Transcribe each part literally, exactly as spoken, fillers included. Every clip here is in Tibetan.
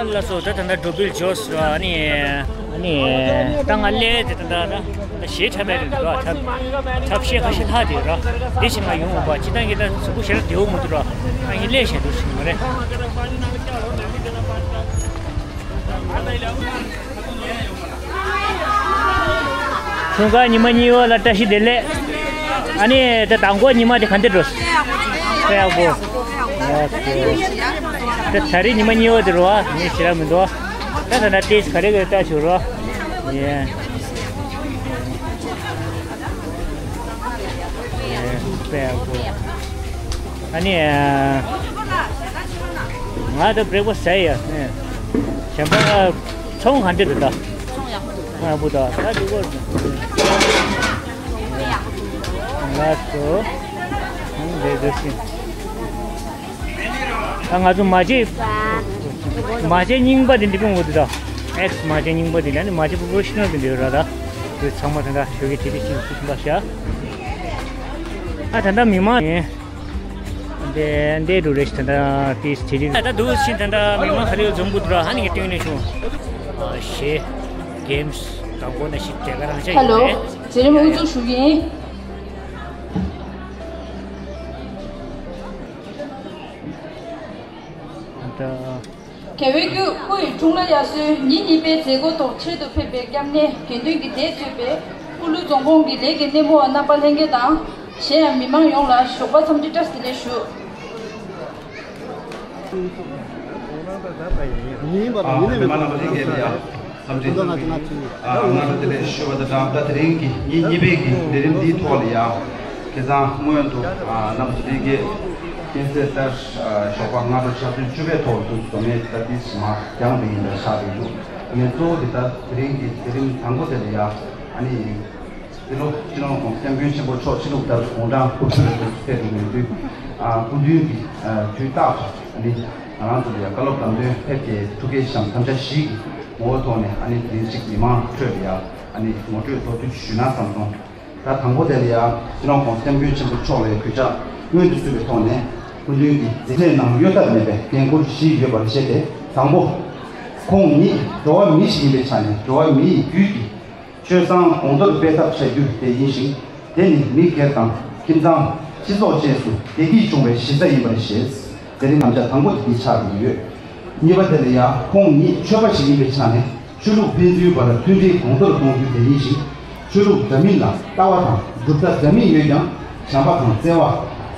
ལགས་སོ། ད་ད་ལྟ་འགྲོ་འབུལ་འབྱོར་སོང་། ཨ་ནི་ཨ་ནི་ད་ང་སླེབས་དེ་ད་ལྟ་ད་ཞེ་དྲག་མེད་རེད་འདུག་ད་ཐབ་ཤེས་ཁ་ཤས་ལྷག་དེ་ར་དེ་བཞིན་ང་ཡོང་འོང་པ་ཅི་ད་ངས་ད་གཟུགས་པོ་ཞེ་དྲག་བདེ་བོ་མི་འདུག་ར། ཨ་ཡིན་སླེབས་བཞིན་འདུག་ཞིག་མ་རེད། འཁྲུངས་སྐར་ཉི་མ་གཉིས་པ་ལ་བཀྲ་ཤིས་བདེ་ལེགས། ཨ་ནི་ད་དང་པོ་ཉི་མ་དེ་ག་འདྲ་འགྲོ། དཔེ་ཡག་པོ། ཨོ་ཁེ། ད་ད་རེས་ཉི་མ་གཉིས་པ་དེ་རོ། ཨ་ནི་ཞེ་དྲག་མི་འདུག་ད་ད་ད་ཏེས་ག་རེ་ག་རེ་ལྟ་བྱུང་རོ། ཡེ། ཡེ། དཔེ་ཡག་པོ། ཨ་ནི། ང་ད་བྲེག་ཕ་སི་ཟ་ཡ། གཞན་པ་ཚོང་ག་འདྲ་འདུག་ད། ཚོང་ཡག་པོ་འདུག་ཚོང་ཡག་པོ་འདུག་ད་འདི་གོ། ལགས་སོ། ཨང་། འདི་འདི་སིན། ད་ང་ཚོ་མ་ཅེ། མ་ཅེ་རྙིང་པ་དེ་འདི་གོང་གོ་འདུག་ད། ཨེག་སི་མ་ཅེ་རྙིང་པ་དེ་ནི་མ་ཅེ་པོ་རོ་ཤི་ནལ་དེ་འདི་ར་ད། དེ་ཚང་མ་ད་ད་ཞོགས་ཀྱི་དེ་དེ་ཤིང་སུ་ཤིང་པ་ཤ། ཨ་ད་ད་མི་མང་ཡིན། འདི་འདི་འགྲོ་རེ་ཞིག་ད་ད་ཏིས་ཆེ་རིགས། ད་ད་འདུག་ཕྱིན་ད་ད་མི་མང་ཧ་ལས་འཛོམས་གི་འདུག་ར། ཧ་ནི་གི་སྟེང་ནས་བྱུང་། ཨ་ཞེ། གེམ་སི་དང་པོ་ན་ཞིག་དེ་ག་རང་ཆ་ཡོད་རེད། ཧེ་ལོ། མཛད་རིམ་དབུ་འཛུགས་ཞུ་གི་ཡིན། ད། རྒྱལ་བའི་བརྒྱུད་སྐུ་ཡི་འཁྲུངས་ལྷ་དབྱར་གསོལ་ཉིན་གཉིས་པའི་མཛད་སྒོ་ཐོག་ཆེད་དུ་ཕེབས་པའི་སྐྱབས་གནས་དགེ་འདུན་གྱི་སྡེས་གཙོས་པའི་སྐུ་ལུས་རྫོང་ཁོངས་ཀྱི་ལས་ཀྱི་སྣེ་མོ་བ་རྣམ་པ་ལྷན་རྒྱས་དང་། གཞན་ཡང་མི་མང་ཡོངས་ལ་ཞོགས་པ་འཚམས་འདྲི་བཀྲ་ཤིས་བདེ་ལེགས་ཞུ། ཡིན་པ་དང་ཡིན་ནའི་མི་མང་རྣམ་པ་ལྷན་རྒྱས་ལ་ཡང་འཚམས་འདྲི། ཨ་སྔ་དྲོ་བདེ་ལེགས་ཞུ་བ་དང་སྦྲགས། ད་དེ་རིང་གི་ཉིན་གཉིས་པའི་གི་ལས་རིམ་འདིའི་ཐོག་ལ་ཡང་ཁྱེད་ཚང་སྔོན་དུ་ཨ་རྣམ་པ་ཚོ་ལྷན་རྒྱས་རྒྱལ་སྲས་ལྟར་ཨ་ཞོགས་པ་སྔ་དྲོ་ཆུ་ཚོད་བཅུ་པའི་ཐོག་ཏུ་འཛོམས་ནས་ད་ཏིས་མ་རྒྱང་དུ་ཡིན་པ་ཆགས་ཀྱི་འདུག་ངས་གཙོ་བོ་དེ་ད་དེ་རིང་གི་ལས་རིམ་དང་པོ་དེ་ལ་ཡང་ཨ་ནི་འདི་ལོ་སྤྱི་ནོར་༸གོང་ས་༸སྐྱབས་མགོན་ཆེན་པོ་མཆོག་ཕྱི་ལུགས་ལྟར་དགུང་གྲངས་དགུ་བཅུ་ལ་ཕེབས་འགྲོ་མཁན་དུས་ཨ་སྐུ་མདུན་གྱི་ཨ་དུས་རྟག་ཏུ་ཨ་ནི་ང་རང་ཚོ་ལ་ཡང་བཀའ་སློབ་ལམ་སྟོན་ཕེབས་ཏེ་ཐུགས་བསྐྱེད་བཞེས་མཚམས་ཆ་བཞི་གི་ངོ་བོ་ཐོག་ནས་ཨ་ནི་དེ་རིང་གཅིག་མི་མང་ཁྲོད་ལ་ཡང་ཨ་ནི་ངོ་སྤྲོད་མདོར་བསྡུས་ཞུས་ན་བསམ་སོང་། ད་དང་པོ་དེ་ལ་ཡང་སྤྱི་ནོར་༸གོང་ས་༸སྐྱབས་མགོན་ཆེན་པོ་མཆོག་ལ་ཡང་གུས་ཕྱག་སྔོན་དུ་ཚུད་པའི་ཐོག་ནས་སྐུ་མདུན་གྱི་མཛད་རྗེས་ནང་གཡོ་ཐབས་མེད་པའི་འགན་ཁུར་བཞི་ཡོད་པར་བཤད་དེ། དང་པོ། ཁོང་ཉིད་འགྲོ་བ་མི་ཞིག་ཡིན་པའི་ཆ་ནས་འགྲོ་བ་མི་ཡི་རྒྱུད་ཀྱི་སྤྱོད་བཟང་གོང་མཐོར་སྤེལ་ཐབས་བྱ་རྒྱུ་དེ་ཡིན་ཞིང་། དེ་ནི་མི་སྒེར་དང་ཁྱིམ་ཚང་། སྤྱི་ཚོགས་བཅས་སུ་བདེ་སྐྱིད་འབྱུང་བའི་གཞི་རྩ་ཡིན་པར་བཞེད། དེ་རིང་དམ་བཅའ་དང་པོ་དེ་འདི་ཆགས་ཀྱི་ཡོད། གཉིས་པ་དེ་ལ་ཡང་ཁོང་ཉིད་ཆོས་པ་ཞིག་ཡིན་པའི་ཆ་ནས་ཆོས་ལུགས་ཕན་ཚུན་བར་མཐུན་སྒྲིལ་གོང་མཐོར་གཏོང་རྒྱུ་དེ་ཡིན་ཞིང་། ཆོས་ལུགས་འདྲ་མིན་ལ་ལྟ་བ་དང་གྲུབ་མཐའ་འདྲ་མིན་ཡོད་ཀྱང་། བྱམས་པ་དང་བརྩེ་བ།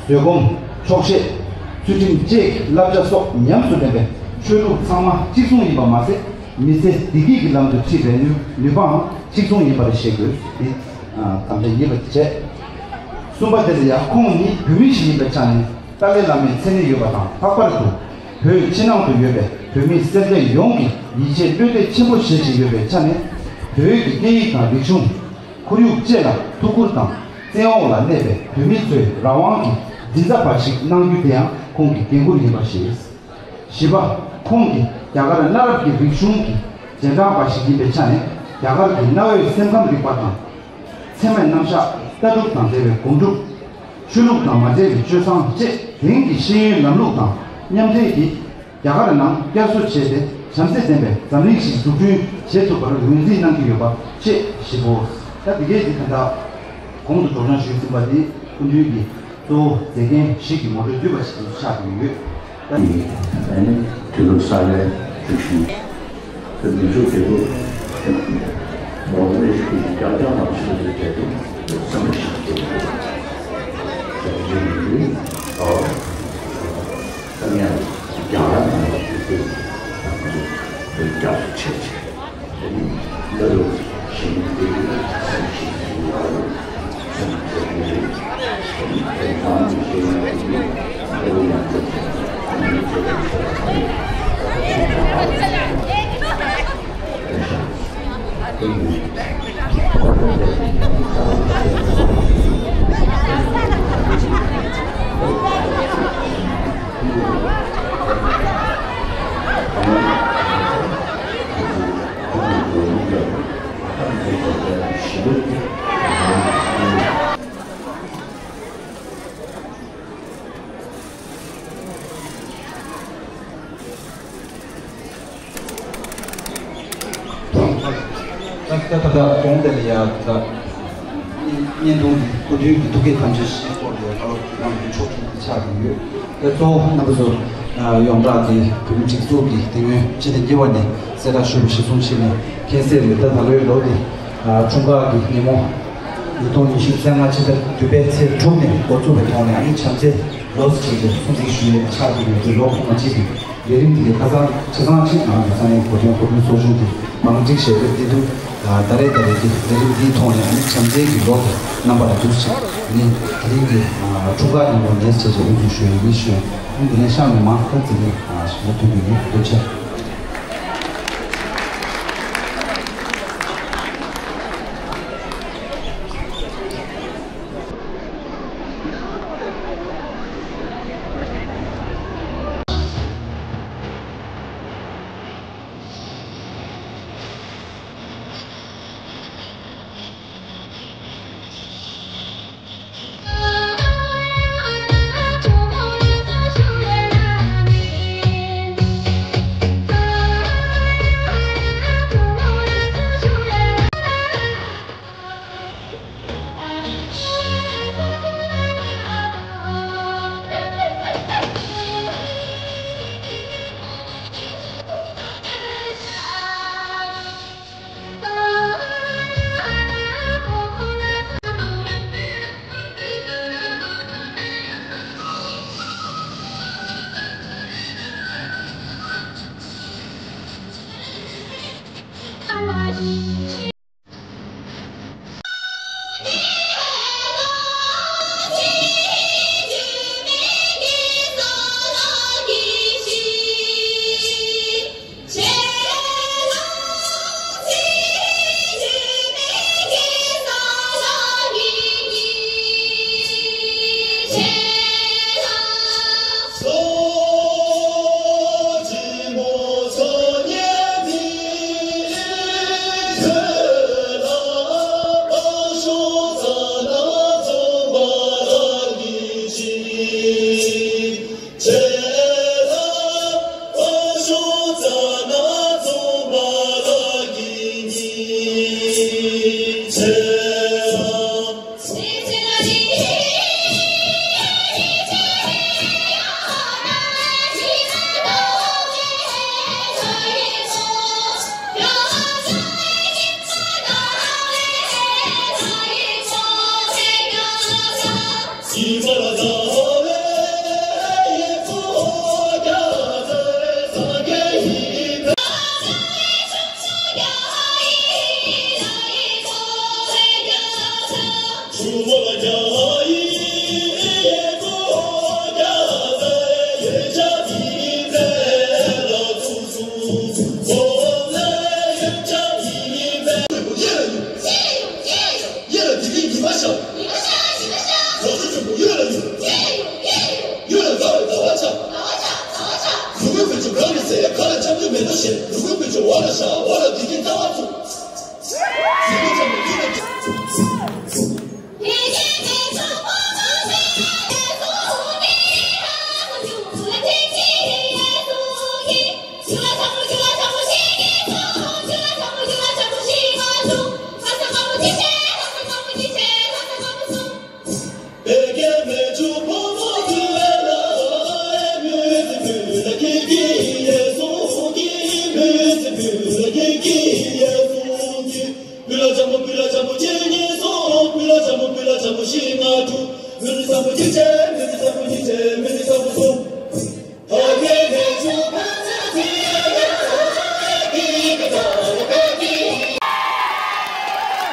བཟོད་སྒོམ། ཆོག་ཤེས། ཚུལ་ཁྲིམས་བཅས་ཀྱི་བསླབ་བྱ་སོགས་ཉམས་སུ་ལེན་པའི་ཆོས་ལུགས་ཚང་མ་གཅིག་མཚུངས་ཡིན་པ་མ་ཟད། མི་ཚེ་བདེ་སྐྱིད་ཀྱི་ལམ་དུ་ཁྲིད་པའི་ནུས་ནུས་པའང་གཅིག་མཚུངས་ཡིན་པར་ཤེས་དགོས། དེ་དམ་བཅའ་ཡིན་པ་བྱས། གསུམ་པ་དེ་ལ་ཡང་ཁོང་ཉིད་བོད་མི་ཞིག་ཡིན་པའི་ཆ་ནས་ཏཱ་ལའི་བླ་མའི་མཚན་གནས་ཡོད་པ་དང་། ལྷག་པར་དུ་བོད་ཕྱི་ནང་དུ་ཡོད་པའི་བོད་མི་སེར་སྐྱ་ཡོངས་ཀྱི་ཡིད་ཆེས་བློ་གཏད་ཆེན་པོ་བཞེས་བཞིན་ཡོད་པའི་ཆ་ནས། བོད་ཀྱི་སྐད་ཡིག་དང་རིག་གཞུང་། ཁོར་ཡུག་བཅས་ལ་ཐུགས་ཁུར་དང་། བཙན་འོག་ལ་གནས་པའི་བོད་མི་ཚོའི་རང་དབང་གི་མགྲིན་ཚབ་པ་ཞིག་གནང་རྒྱུ་དེ་ཡང་ཁོང་གི་འགན་ཁུར་ཡིན་པར་བཞེད། བཞི་པ། ཁོང་གིས་རྒྱ་གར་གནའ་རབས་ཀྱི་རིག་གཞུང་གི་རྗེས་འབྲང་པ་ཞིག་ཡིན་པའི་ཆ་ནས། རྒྱ་གར་གྱི་གནའ་བོའི་སེམས་ཁམས་རིག་པ་དང་། ཚད་མའི་རྣམ་གཞག་ལྟ་གྲུབ་དང་འབྲེལ་བའི་སྒོམ་སྒྲུབ། ཆོས་ལུགས་དང་མ་འབྲེལ་བའི་སྤྱོད་བཟང་བཅས་དེང་གི་ཤེས་ཡོན་ལམ་ལུགས་དང་མཉམ་འབྲེལ་གྱིས། རྒྱ་གར་ནང་བསྐྱར་གསོ་བྱས་ཏེ། བྱམས་བརྩེ་ལྡན་པའི་འཛམ་གླིང་ཞིག་འཛུགས་སྐྲུན་བྱེད་ཐུབ་པར་ངོས་འཛིན་གནང་གི་ཡོད་པ་བཅས་བཞི་པོ། ད་འདི་གའི་འདི་ག་འདྲ་གོང་དུ་སྒྲོག་སྦྱང་ཞུས་ཟིན་པ་འདི་སྐུ་མདུན་གྱི་གཙོ་བོ་མཛད་འགན་བཞི་གི་ངོ་སྤྲོད་བསྡུས་པ་ཞིག་ཏུ་ཆགས་ཀྱི་ཡོད། ད་ནི་དུས་ལུགས་གསར་བའི་རིག་གཞུང་། དེ་མི་ཚོ་དེ་ཚོ་ནོར་བུའི་རིགས་ཀྱི་རྒྱ་ལྕགས་ནང་བཞིན་དུ་བྱས་ཏེ་བསམ་བློ་ཞིག་བཏོན་དགོས། བྱས་ཏེ་ཡིན་དུས་ད་ཡང་རྒྱ་གར་ནང་ལ་དུས་དུས་ད་ང་ཚོ་བོད་རྒྱ་སུ་ཆེ་ཆེ། དེ་ནི་ལ་ལུ་ཞིང་དེ་སེམས་ཤིང་ལ་ལུ་སེམས་ཁྲལ་གྱི་རེད། དེ་ནི་དེ་ཚང་གི་ཤེས་ཡོན་དེ་ལ་ལུ་ཡང་ཁྱོད་ཚོ་ཨ་ནི་ཁྱོད་ཚོ་ཆེ་བ་དང་ཤེས་བྱ་བ་དེ་ཤ་དེ་ནི། ད་ད་ལྟ་གོང་དེ་ལ་ཡ་ད་བརྙན་ཐུང་གི་སྐུ་མདུན་གྱི་ཐུགས་བསྐྱེད་ཐམས་ཅད་བཞེས་སྐོར་ལ་ཡ་ད་ལོ་ནང་གི་ཕྱོགས་བཅུ་དེ་ཆགས་ཀྱི་ཡོད། དེ་གཙོ་བོ་རྣམ་པ་ཚོ་ཡོངས་གྲགས་ཀྱི་བོད་མི་སྒྲིག་འཛུགས་ཀྱི་དེ་སྔོན་ཕྱི་ཟླ་གཉིས་པ་ནས་གསལ་བསྒྲགས་ཞུས་པ་གཞིར་བཟུང་བྱས་ནས་མཁྱེན་གསལ་རེད། ད་ད་ལོའི་ལོ་འདི་འཁྲུངས་སྐར་གྱི་ཉིན་མོ་ཉིས་སྟོང་ཉི་ཤུ་རྩ་ལྔ་ཕྱི་ཟླ་བདུན་པའི་ཚེས་དྲུག་ནས་འགོ་བཙུགས་པའི་ཐོག་ནས་ཨ་ནི་བྱམས་བརྩེའི་ལོ་ཟེར་བྱས་ཏེ་སྲུང་བརྩི་ཞུ་ཡས་ཆགས་ཀྱི་ཡོད་དུས་ལོ་ཁོ་ན་གཅིག་གི་ལས་རིམ་དེ་གའི་ཁ་སང་ཆ་ཚང་གཅིག་ནང་གི་ས་གནས་གོ་སྟོན་གོ་སྟོན་ཚོགས་ཆུང་གི་བང་སྒྲིག་བྱས་ཏེ་དེ་དུས་ད་རེས་ད་རེས་ཀྱི་ལས་རིམ་འདིའི་ཐོག་ནས་ཨ་ནི་བྱམས་བརྩེའི་གི་ལོ་དེ་རྣམ་པ་ལ་འདུག་ཅིག་ནི་དེ་རིང་གི་འཁྲུངས་སྐར་ཉིན་མོ་ནས་བྱས་བྱས་དབུ་འཛུགས་ཞུ་ཡས་ཡིན་ཞུ་ཡས་ཨ་ནི་དེ་ནས་ཤང་ནས་མ་ཁ་འཛིན་ནས་ཞུ་ཡས་ཐུབ་པའི་ཡིན། ཐུགས་རྗེ་ཆེ།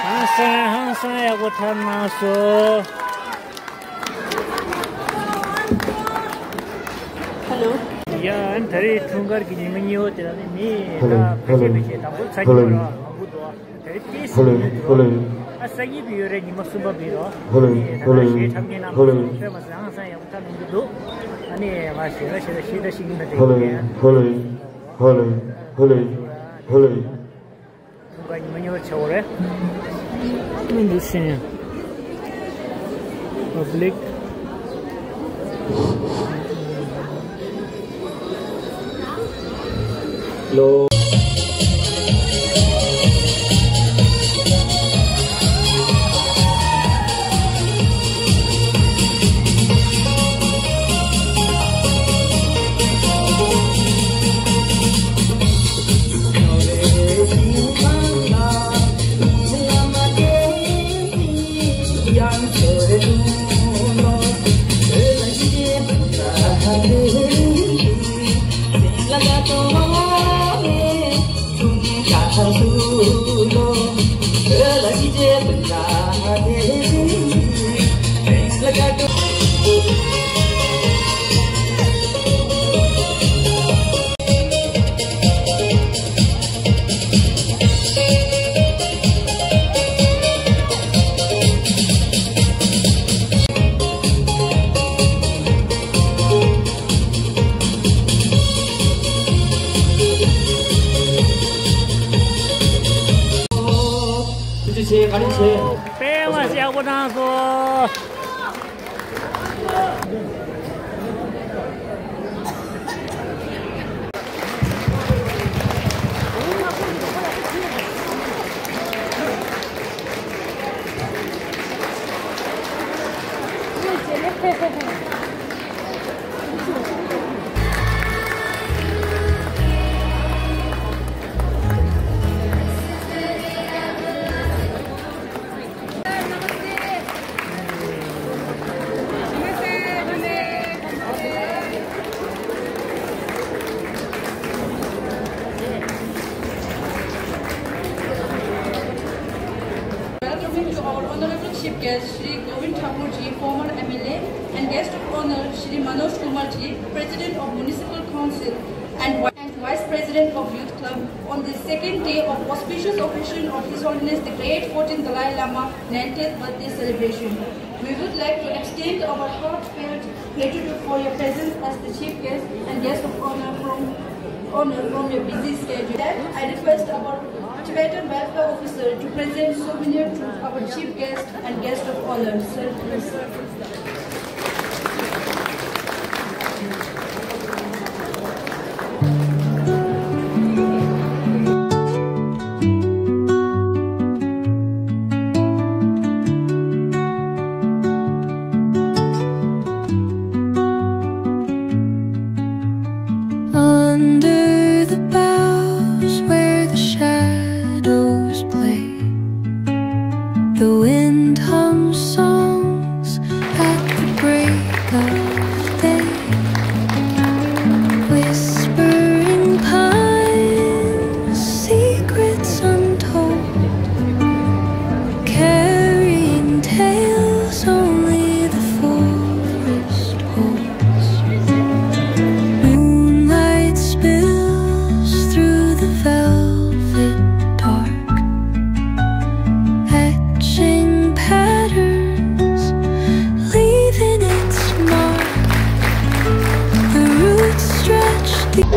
ཧང་སང་ཧང་སང་ཡག་པོ་ཐབས་གནང་སོང་། ཧེ་ལོ། ཡ། ཨ་ནི་ད་རེས་འཁྲུངས་སྐར་གྱི་ཉི་མ་གཉིས་པ་དེ་ལ་ནི་མི་ད་ཕལ་ཆེར་ཕལ་ཆེར་དང་པོ་ཚ་གྱང་ར་མང་པོ་འདུག་ད་རེས་ཏོག་ཙམ་ཡིན་ན་འདུག་ཨ་སང་ཉིན་པའི་ཡོད་རེད། ཉི་མ་གསུམ་པ་པའི་རོ། ཨ་ནི་ད་ལྟ་གཞས་འཁྲབ་མཁན་རྣམ་པ་ཚོ་ཐོས་མ་སོང་། ཧང་སང་ཡག་པོ་ཐབས་གནང་གི་འདུག་ཨ་ནི་ང་ཞེ་དྲག་ཞེ་དྲག་ཞེ་དྲག་ཞིག་ཡིན་པ་དེ་ཡིན་ཡིན། འཁྲུངས་སྐར་ཉི་མ་གཉིས་པ་ཆགས་པ་རེད། མི་འདུག་ཤེས། Public། Hello། པོ་གནང་སོང་། Welcoming to our honorable chief guest, Shri Govind Thakur ji, former M L A, and guest of honor, Shri Manoj Kumar ji, President of Municipal Council and Vi-, and Vice President of Youth Club, on the second day of auspicious occasion of His Holiness the Great fourteenth Dalai Lama ninetieth birthday celebration. We would like to extend our heartfelt gratitude for your presence as the chief guest and guest of honor from, honor from your busy schedule. Then I request our Tibetan Welfare Officer to present souvenir to our chief guest and guest of honor. Sir, please. Under the boughs where the shadows play, the wind hums songs at the break of day. Whispering pines, secrets untold, carrying tales only the forest holds. Moonlight spills through the velvet dark, etching patterns, leaving its mark. The roots stretch deep.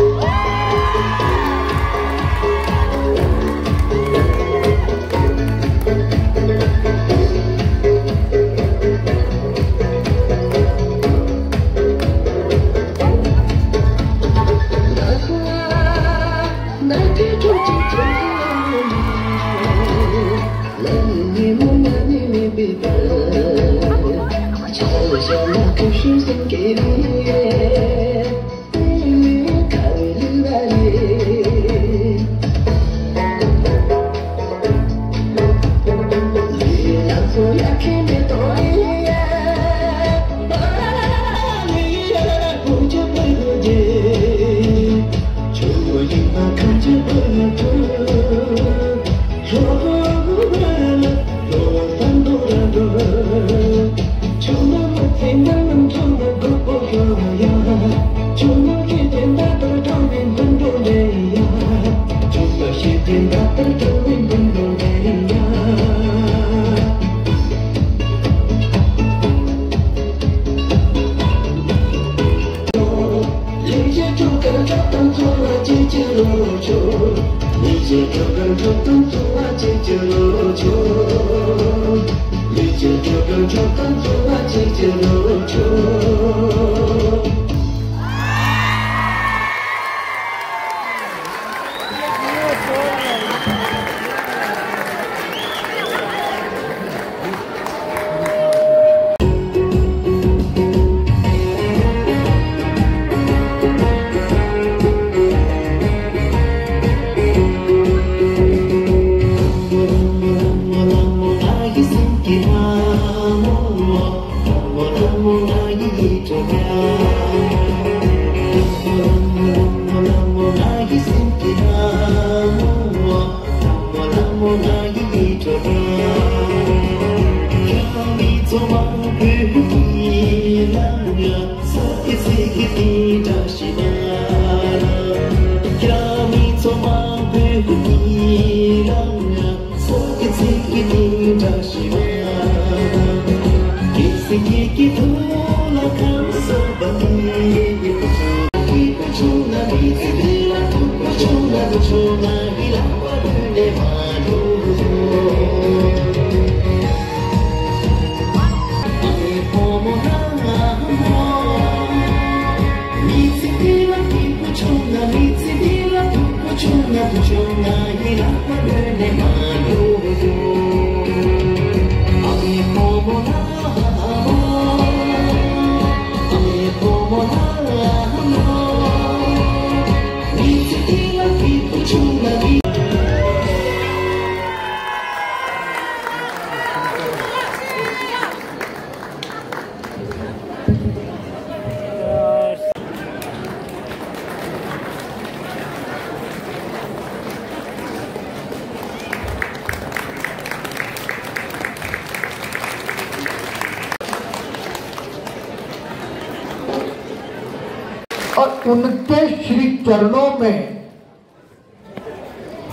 और उनके श्री चरणों में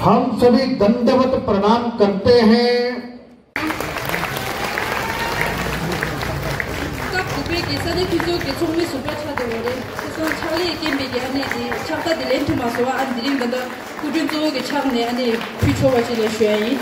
हम सभी दंडवत प्रणाम करते हैं। སྐབས་དགུ་པའི་གི་ས་གནས་འཐུས་ཚོགས་ཀྱི་ཚོགས་མི་ཟུར་པ་ཆགས་བསྡད་ཡོད་རེད། ཁོ་ཚོ་ཕྱག་ལས་རྐྱེན་པས་ཀྱི་ཨ་ནི་དེ་ཕྱག་རྟགས་དེ་ལེན་ཐུབ་མ་སོང་བ། ཨ་ནི་དེ་རིང་ད་ལྟ་སྐུ་མགྲོན་གཙོ་བོ་གི་ཕྱག་ནས་ཨ་ནི་ཕུལ་ཆོག་པ་ཅིག་ལ་ཞུ་ཡ་ཡིན།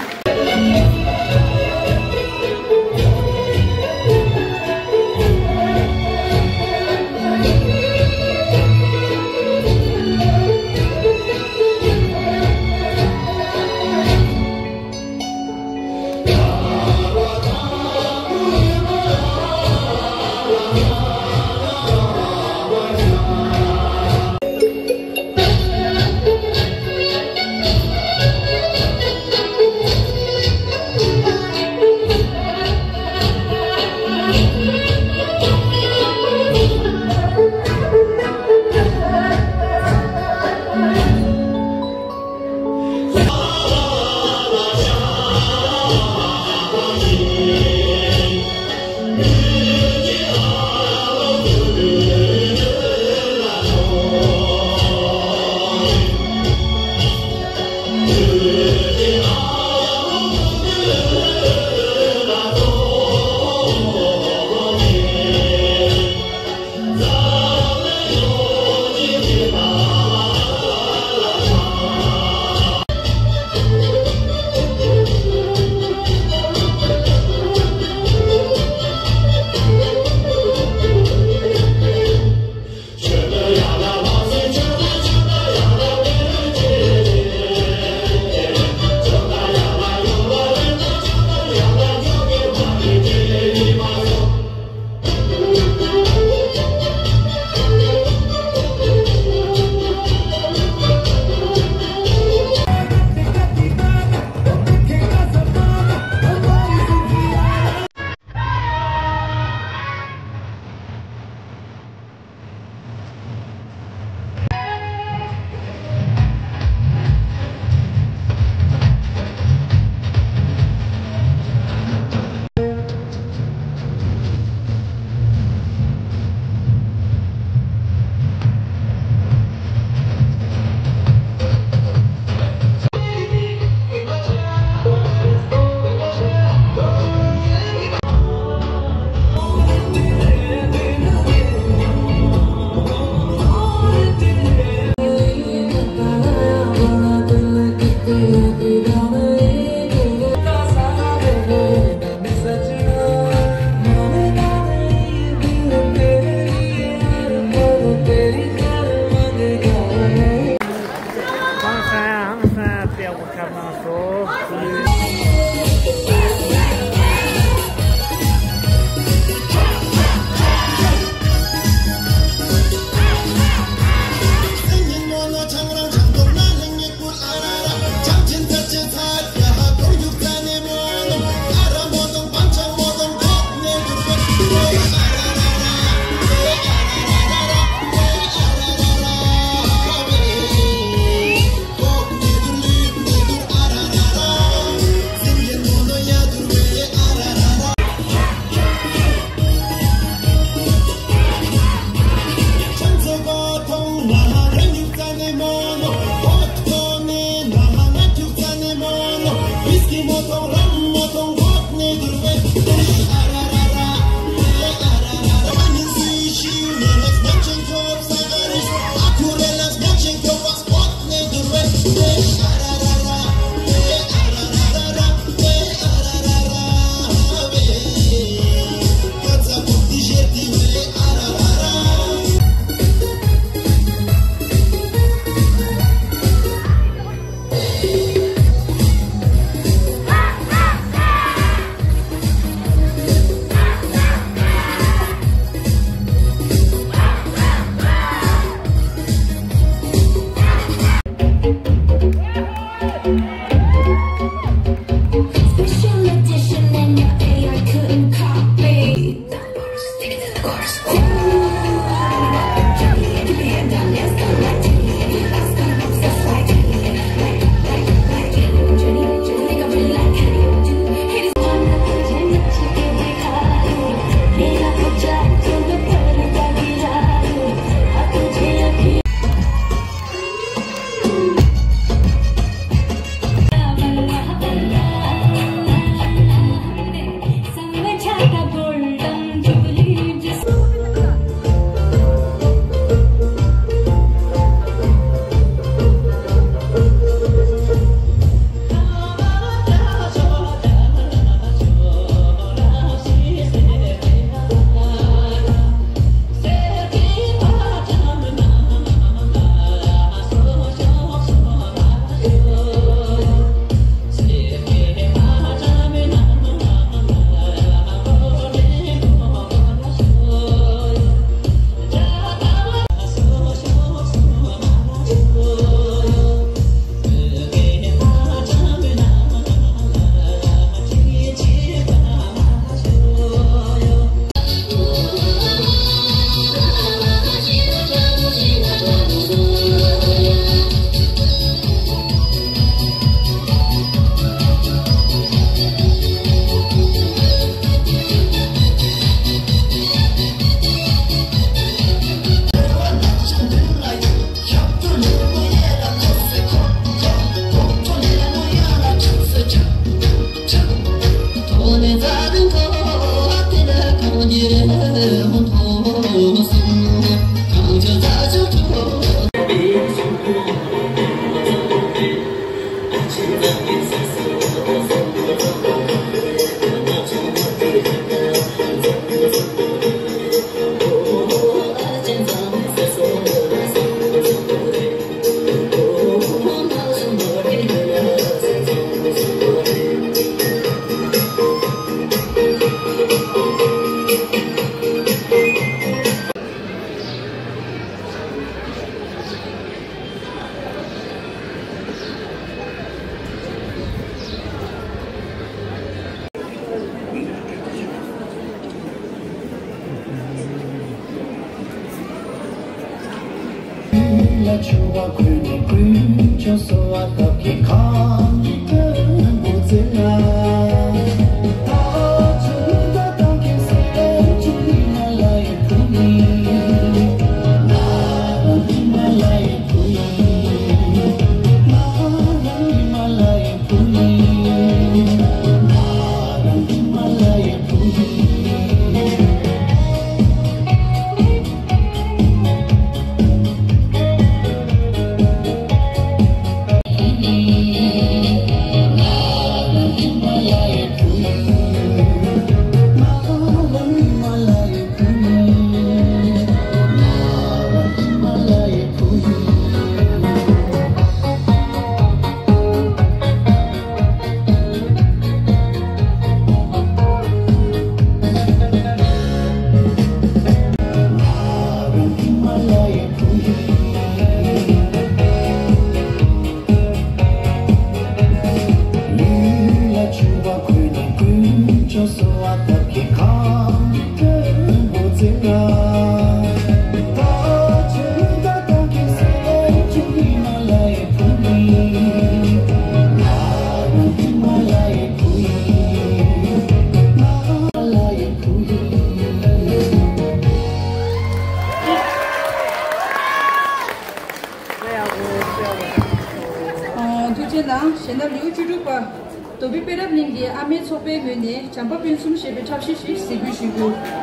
ཐུགས་རྗེ་གནང་། གཞས་སྣ་ལེའུ་བཅུ་དྲུག་པ། རྡོ་སྦིས་པད་རབ་གླིང་གི་ཨ་མའི་ཚོགས་པའི་ངོས་ནས་བྱམས་པ་སྤུན་གསུམ་ཞེས་པའི་འཁྲབ་གཞས་ཤིག་གཟིགས་འབུལ་ཞུ་རྒྱུ།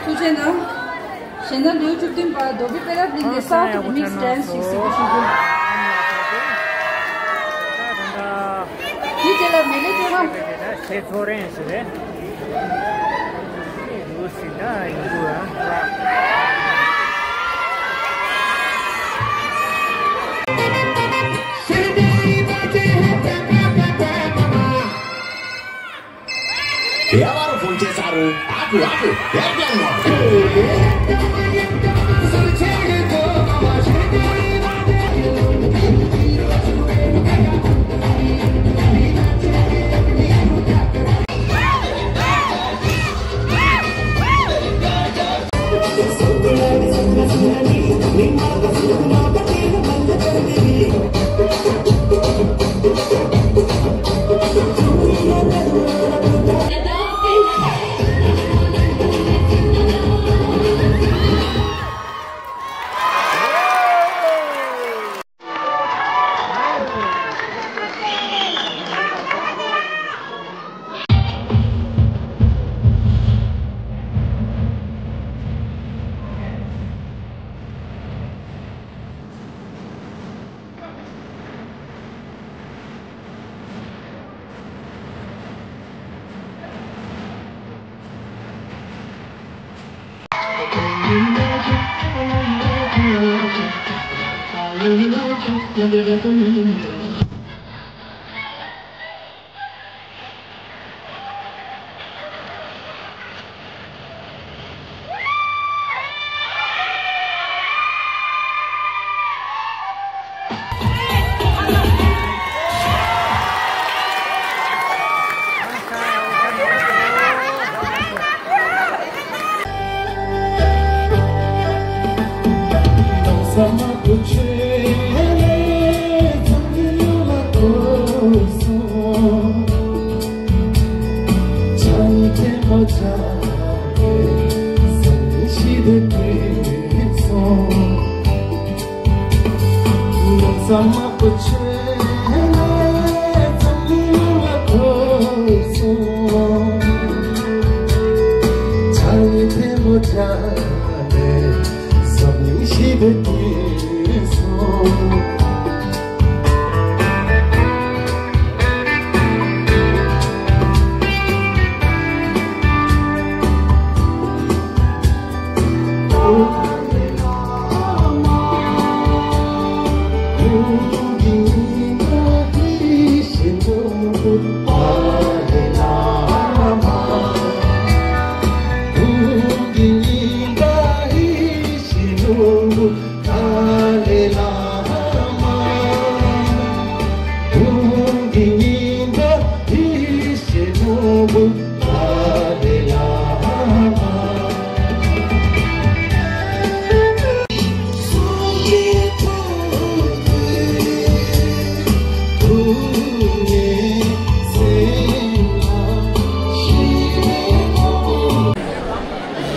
ཐུགས་རྗེ་གནང་། གཞས་སྣ་ལེའུ་བཅུ་བདུན་པ་རྡོ་སྦིས་པད་རབ་གླིང་གི་South Remix Dance ཞིག་གཟིགས་འབུལ་ཞུ་རྒྱུ། དེའི་རྗེས་ལ་མེ་ལེ་ཏེ་ཧོང་། ཁྱེད་ཚོ་རེད་ཟེར་རེད།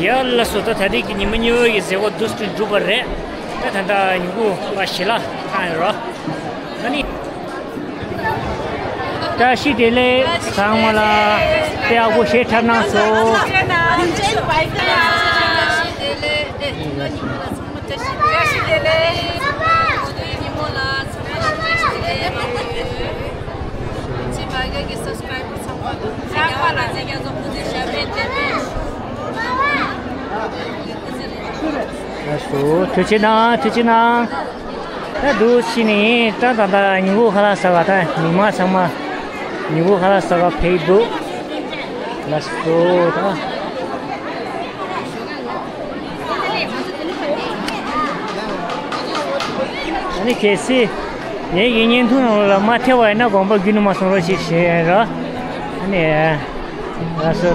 ཡ་ལགས་སོ། ད་ད་རེས་ཀྱི་ཉི་མ་གཉིས་པའི་གི་མཛད་སྒོ་འདུག་སེ་གྲུབ་པ་རེད། ད་ད་ལྟ་ཉིན་གུང་པ་ཞལ་ལག་བཏང་ཡོད་རོ། ཨ་ནི། བཀྲ་ཤིས་བདེ་ལེགས། ཚང་མ་ལ་དཔེ་ཡག་པོ་ཞེ་དྲག་གནང་སོང་། ལགས་སོ། ཐུགས་རྗེ་གནང་། ཐུགས་རྗེ་གནང་། ད་འདུག་སེ་ནི་ད་ད་ད་ཉིན་གུང་ཁ་ལག་ཟ་ག་ད་མི་མང་ཚང་མ་ཉིན་གུང་ཁ་ལག་ཟ་ག་ཕེབས་འདུག་ལགས་སོ། ད་ཨ་ནི་གལ་སྲིད་ངེད་ཀྱི་བརྙན་ཐུང་ནང་ལ་མ་ཐེ་བ་ཡིན་ན་དགོངས་པ་བརྒྱུད་ནས་མ་གསུང་རོགས་ཞེས་ཞུ་ཡ་ར། ཨ་ནི། ལགས་སོ།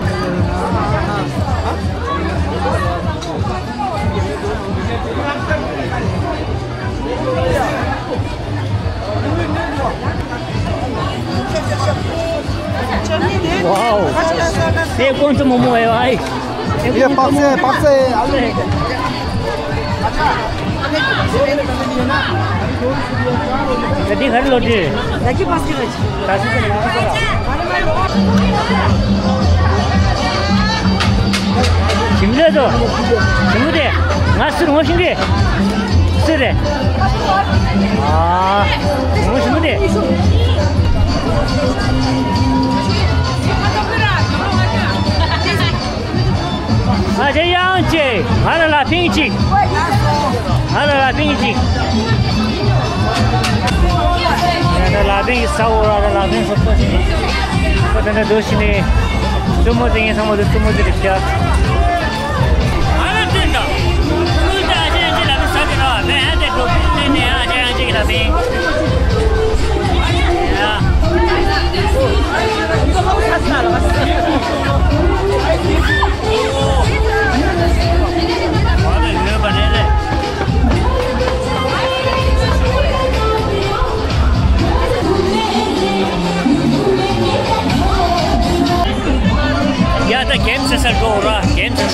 Wow. Te cuento momo e ai. Ye, pase, pase. Jadi hari lo di. Lagi pasti lagi. ཞིམ་ལས་དོ། ཞིམ་པོ་དེ། ང་སུར་ངོ་ཤིང་གི་སུར་རེད། ཨ། ངོ་ཤིང་དེ། ཨ་ཅེ་ཡང་ཅེ། ང་ལ་ལ་ཕིང་གཅིག་ང་ལ་ལ་ཕིང་གཅིག་ང་ལ་ལ་ཕིང་ས་འོ་ར་ལ་ལ་ཕིང་སོ་སོ་ཅིག་ཁོ་དེ་འདྲ་འདུག་ཤི་ནི། བཙུན་མོ་དེ་ངས་ཚང་མ་དུ་བཙུན་མོ་དེ་རེད་ཤག་ང་ལ་བསྟན་དང་། བཙུན་མོ་དེ་ཨ་ཅེ་ཡང་ཅེ་ལ་ཕིང་ས་དེ་ར་བས་ཨ་དེ་འགྲོ་ཕིང་ནས་ནས་ཨ་ཅེ་ཡང་ཅེ་གི་ལ་ཕིང་། ཡ་ད་གེམ་སེ་སར་གོ་ར་གེམ་སེ།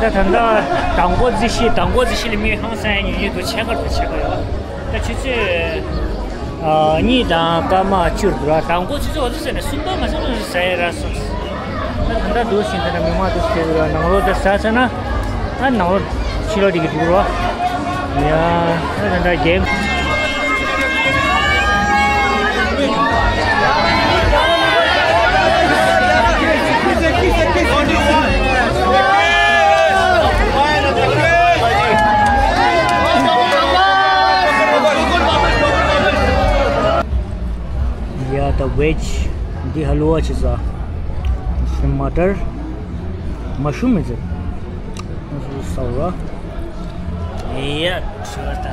ད་ལྟ་མདང་དགོང་རྩིས་གཞི་མདང་དགོང་རྩིས་གཞི་ལ་མི་ཧང་སང་ཡ་ཉུང་ཉུང་འདུག་ཆེད་མཁར་དུ་ཆེད་མཁར་ཡོད། ད་ཆུ་ཚོད་ཨ་གཉིས་དང་སྐར་མ་བཅུ་རེད་འདུག་ར། མདང་དགོང་ཆུ་ཚོད་འོ་ཙི་ཟེར་ནས་གསུམ་པ་མ་ཟེར་ནས་ཟ་ཡ་ར་སོང་། ད་ད་ལྟ་འདུག་ཞིང་ད་ལྟ་མི་མང་འདུག་ཟེར་འདུག་ར། ནང་ལོགས་ད་ཟ་ཚར་ན་ཨ་ནང་ལོགས་ཕྱི་ལོགས་དེ་གི་འདུག་ར། ཡ་ད་ད་ད་རྒྱལ། ཡ་ད་ཝེཇ་འདི་ཧ་ལུ་བ་ཆི་ཟ། མ་ཊར། མ་ཤུ་མི་ཟེར། ཟ་བ། ཡ་ཤུ་ད།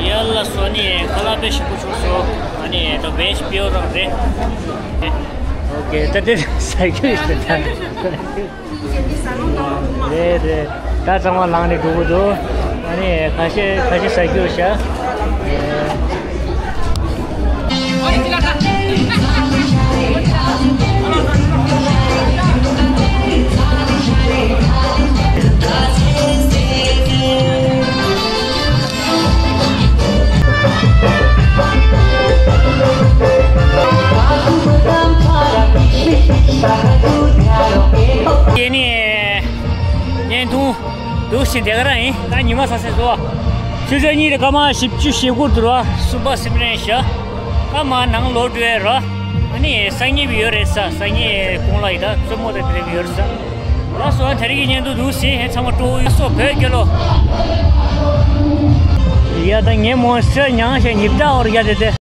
ཡ་ལ་སོ་ནི་ཁ་ལག་དཔེ་ཞིམ་པོ་བྱུང་སོང་། ཨ་ནི་ད་བེ་ཤི་པིའོ་རང་རེད། ཨོ་ཀེ། ད་དེ་ཟ་རྒྱུ་ཡོད་ད། རེད་རེད། ད་ཚང་མ་ལངས་ནས་འགྲོ་གི་འདུག་ཨ་ནི་ཁ་ཤས་ཁ་ཤས་ཟ་རྒྱུ་ཤ། དེ་ནས་བརྙན་ཐུང་འདུག་ཞིང་དེ་ག་རང་ཡིན། ད་ཉི་མ་ས་སེ་བཟོ་བ། ཆུ་ཚོད་གཉིས་དང་སྐར་མ་བཞི་བཅུ་ཞེ་དགུ་འདུག་ར། གསུམ་པ་སིམ་རན་ཞག་སྐར་མ་ནང་ལོག་འགྲོ་ཡ་ར། ཨ་ནི་སང་ཉིན་ཡོད་རེད་ས། སང་ཉིན་དགོང་ལ་ཡི་ད་རྩེད་མོ་དང་དེ་རིགས་ཡོད་རེད་ས། ལགས་སོ། དེ་རིང་གི་བརྙན་ཐུང་འདུག་ཟིན་ཧེ་ཚང་མ་སྤྲོ་བོ་ཡོད་སོ་བོད་རྒྱལ་ལོ། ཡ་ད་ངས་མོ་སེ་མྱང་ཞེ་ཉིབ་ཏྲ་འོར་རྒྱ་དེ་དེ།